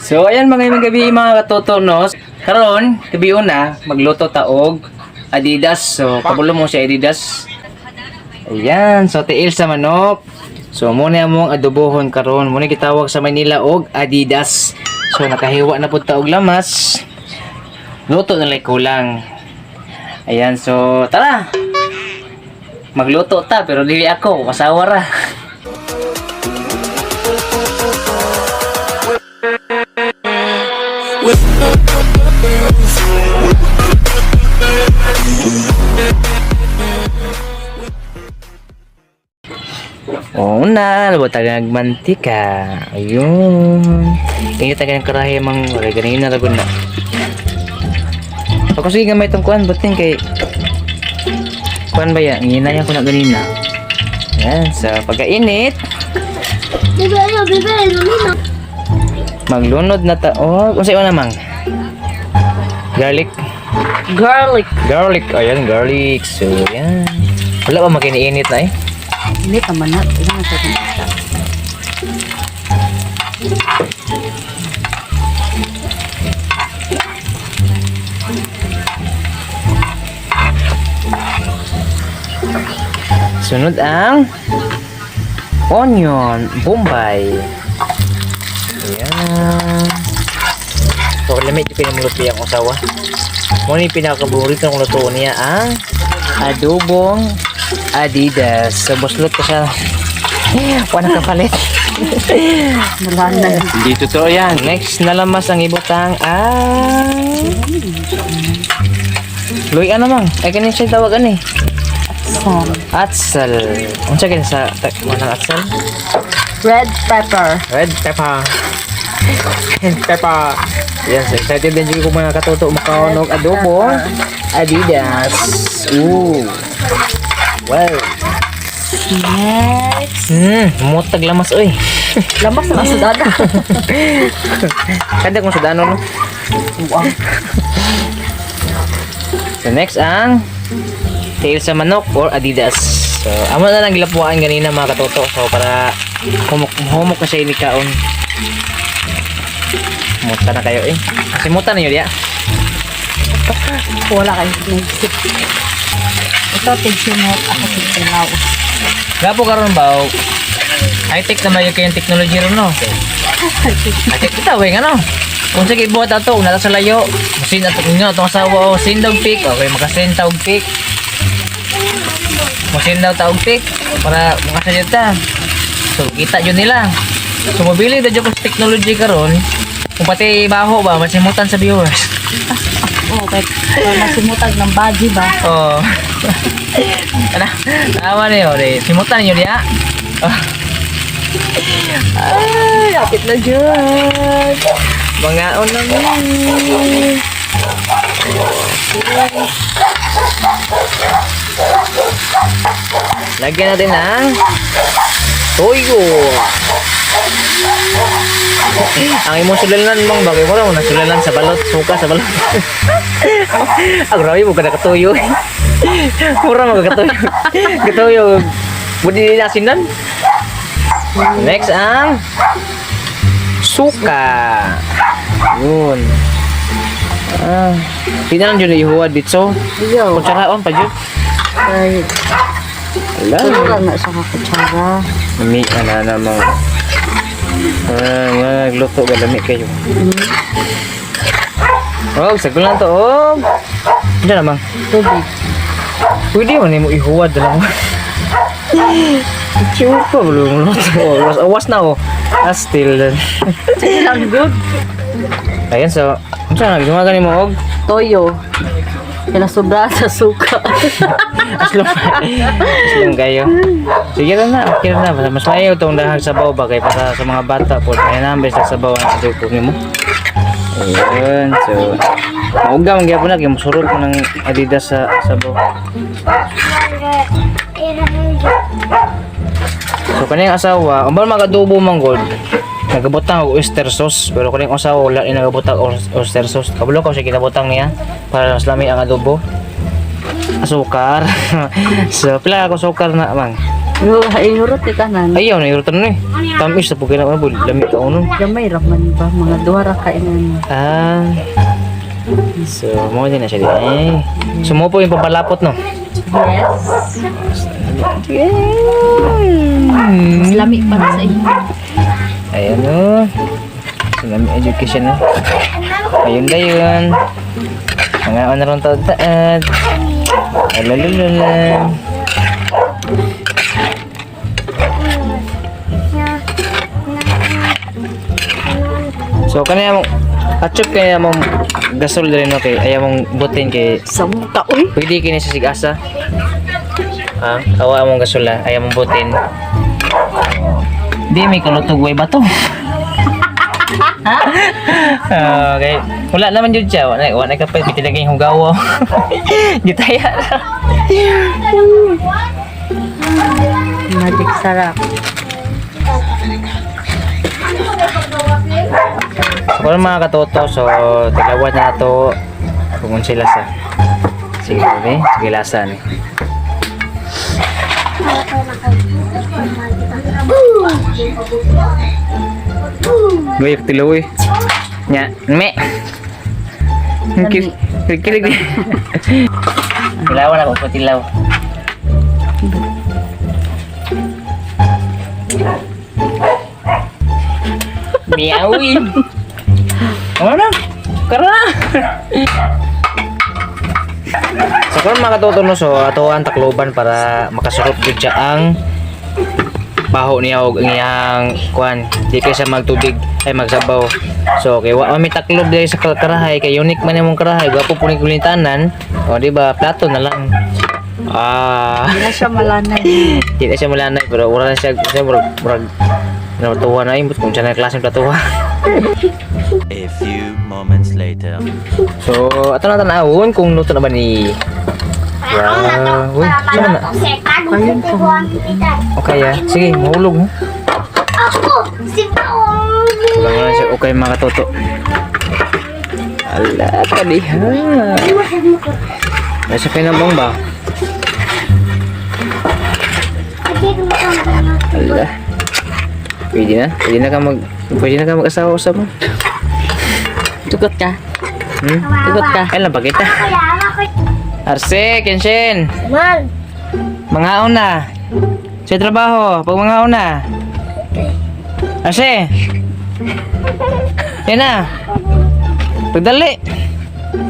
So ayan, mga imong gabi, mga katoto, no. Karon, gabi una, magluto ta og Adidas. So kabulo mo si Adidas. Ayan, so tiil sa manok. So muna among adobohon karon. Muna gitawag sa Manila og Adidas. So nakahiwa na pud ta og lamas. Luto na lang kulang. Ayan, so tara. Magluto ta pero dili ako, kasawa ra. Oo na, labo tayo nagmantika. Ayun. Ingat tayo ng karahe mang wala ganina ra gud na. Pag sige gamay itong kuan, buting kay kuan ba ya? Nginayan ko na ganina. Ayan, sa pagkainit, Bebe, ano, bebe, lumino. Maglunod na ta. Oh, unsa na mang? Garlic. Garlic. Garlic. Ayan, garlic. So, ayan. Wala pa makiniinit na eh. Hindi pa man na. Ilan na ito? Sunod ang onion, bombay. Ayan. So, lamig yung pinamulupi ang usawa. Muna yung pinakaborito ng luto niya ang adobong Adidas. So, buslot ko siya. Wala kapalit. Wala na. Hindi totoo yan. Next na lamas ang ibutang ang Luy, ano mang? Ay, kanin siya tawag ano eh. Sam. Atsal. Unsa kini sa manang atsal? Red pepper. Red pepper. Red pepper. Yes, excited din jud ko, mga katoto, makaon og adobo. Adidas. Ooh. Wow. Next. Mutag lamas oy. Lamas na sa dada. Kada kung sudano, no. Wow. So next ang tail sa manok or Adidas. So amo na lang gilapuan ganina, mga katoto. So para humok humok na siya inikaon. Muta na kayo eh. Kasi muta na yun ya. Wala kayo naisip. Ito, tigsimot. Ako tigsilaw. Gapo karon ba? High-tech na mayo kayong technology ron, no? High-tech kita, wey, ano? Kung sige, buhat ato, una ta sa layo. Sin ato nga atong asawa, oh, sin daw pic. Okay, makasin tawag pic. Musin daw tawag pic para makasadyo ta. So, kita yun nila. So, mabili na dyan ko sa technology karon. Kung pati baho ba, masimutan sa viewers. Oo, kahit masimutag ng baji ba? Oo. Oh. Ano? Tama na yun. Eh. Simutan niyo diya. Oh. Ay, lapit na dyan. Mangaon na mo. Lagyan natin ng toyo. Ang imong sulalan bang bagay mo na sulalan sa balot, suka sa balot. Ang grabe mo ka nakatuyo. Mura mo ka katuyo. Katuyo. Budi na sinan. Next ang suka. Yun. Ah, di na lang dyan ihuwad dito. Iyo. Kutsaraon pa dyan. Ay, Wala. wala na siya kakutsara. Lami, ano na mga. Ah, nagluto ba lami kayo. Oh, sagol lang to. Oh. Diyan naman. Tubig. Pwede man mo ihuwad na lang. Chupa, belum luto. Oh, awas, awas na oh. Ah, still. Sige lang, good. Ayan, so, unsa na gumagani mo og Toyo. Kaya sobra sa suka. Aslong. Aslong kayo. Sige na na, okay na. Basta mas layo itong dahag sabaw ba kay para sa mga bata po. May numbers sa sabaw ang adobo nimo. Ayun, so mauga man gyapon na kay mosurot ko ng Adidas sa sabaw. So kaning asawa, ang mga adobo man gud. Nagabutang og oyster sauce, pero kaning asawa wala ni nagabutang og oyster sauce. Kabalo ka siya kinabutang niya para mas lami ang adobo. Asukar. So pila ako sukar na, mang? Yo, ay hurot ti tanan. Ayaw na irutan na eh. Tamis sa pugay na bul. Lami ka uno. Gamay ra man ba mga duha ra kainan. Ah. So, mo din na siya din. Eh. So, mo po yung pampalapot, no? Yes. Mas lami pa na sa inyo. Ayan, no. So, lami education, no? Ayun na yun. Mga ano ron taad. Alalala. So, kanaya mong, atsup kaya mong gasol din, no? Kay, ayaw mong butin kay Sa muka uy. pwede kini sa sigasa. Ha? Kawa mong gasula, ayaw mong butin. Di, may kalutog way bato. Okay. Wala naman jud siya. Wala, wala ka pa. Pwede lagi yung hugawa. Gitaya na. Magic sarap. So, kung mga katoto, so, tilawan na to. Kung sila sa. Sige, okay? Sige, lasa ni. Gayak tilaw eh. Nya, me. Kilig. Tilawan ako, patilaw. Miawin. Ano na? Kara na. So kung mga katoto no, so ato ang takloban para makasurot gud siya ang baho niya og ang iyang kuan di kay siya magtubig ay magsabaw. So kay wa mi taklob diri sa karahay kay unique man imong karahay, gwapo po ni kulintanan. O di ba plato na lang. Ah, Hindi na siya malanay. di na siya malanay pero wala na siya siya murag murag natuwa na yun kung siya na klaseng platuwa. A few moments later. So, ato na tanawon kung luto na ba ni. Wow. Uy, saan na? Okay ah. Sige, mahulog mo. Kulang na siya. Okay mga katoto. Ala, kaliha. May sakay na bang ba? Ala. Pwede na? Pwede na ka mag-asawa usap mo. Tugot ka. Hmm? Tugot ka. Ay lang kita. Arse, Kenshin. Man, Mga una. Sa trabaho, pag mga una. Arse. Yan na. Pagdali.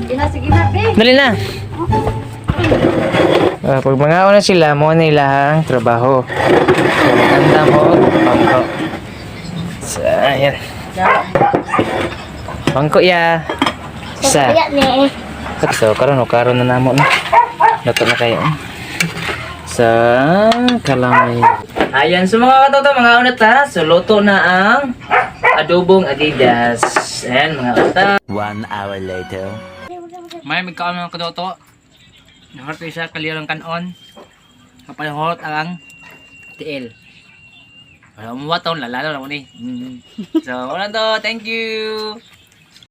Ina, sige na, be. Dali na. Ah, pag mga una sila, mo na ilahang trabaho. So, maganda mo, bangko. So, ayan. Bangko ya. Isa. kaya ni. So, karon o karon na namo na. Luto na kayo. Sa kalamay. Ayan, so mga katoto, mga unat ha. So, luto na ang adobong Adidas. Ayan, mga kata. 1 hour later. May magkaon mga katoto. Nahorto isa kalirang kanon. Kapalhot ang tiil. Wala mo waton, lalalo na mo ni. So, wala to. Thank you.